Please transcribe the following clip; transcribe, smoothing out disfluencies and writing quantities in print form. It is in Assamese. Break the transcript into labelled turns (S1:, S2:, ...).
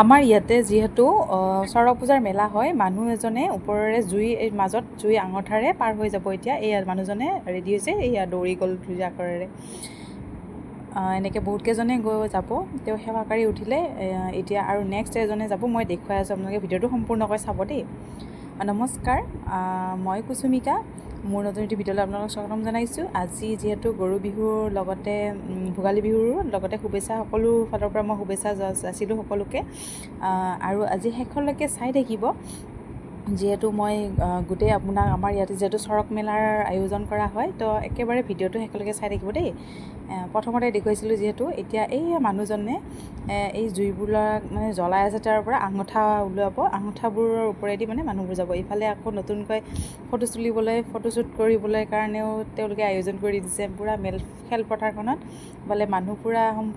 S1: আমাৰ ইয়াতে যিহেতু চৰক পূজাৰ মেলা হয়, মানুহ এজনে ওপৰেৰে জুই, এই মাজত জুই আঙঠাৰে পাৰ হৈ যাব। এতিয়া এইয়া মানুহজনে ৰেডি হৈছে, এইয়া দৌৰি গ'ল জাকৰেৰে। এনেকৈ বহুতকেইজনে গৈ যাব। তেওঁ সেৱাকাৰী উঠিলে, এতিয়া আৰু নেক্সট এজনে যাব। মই দেখুৱাই আছোঁ, আপোনালোকে ভিডিঅ'টো সম্পূৰ্ণকৈ চাব দেই। নমস্কাৰ, মই কুচুমিকা, মোৰ নতুন এটি ভিডিঅ'লৈ আপোনালোকক স্বাগতম জনাইছোঁ। আজি যিহেতু গৰু বিহুৰ লগতে ভোগালী বিহুৰ লগতে শুভেচ্ছা, সকলো ফালৰ পৰা মই শুভেচ্ছা যাচিলোঁ সকলোকে। আৰু আজি শেষলৈকে চাই থাকিব, যিহেতু মই গোটেই আপোনাক আমাৰ ইয়াতে যিহেতু চৰক মেলাৰ আয়োজন কৰা হয়, তো একেবাৰে ভিডিঅ'টো শেষলৈকে চাই থাকিব দেই। প্ৰথমতে দেখুৱাইছিলোঁ যিহেতু এতিয়া এই মানুহজনে এই জুইবিলাক মানে জ্বলাই আছে, তাৰ পৰা আঙঠা ওলাব, আঙঠাবোৰৰ ওপৰেদি মানে মানুহবোৰ যাব। ইফালে আকৌ নতুনকৈ ফটো তুলিবলৈ, ফটোশ্বুট কৰিবলৈ কাৰণেও তেওঁলোকে আয়োজন কৰি দিছে পূৰা মেল খেলপথাৰখনত। ইফালে মানুহ পূৰা সম্পূৰ্ণ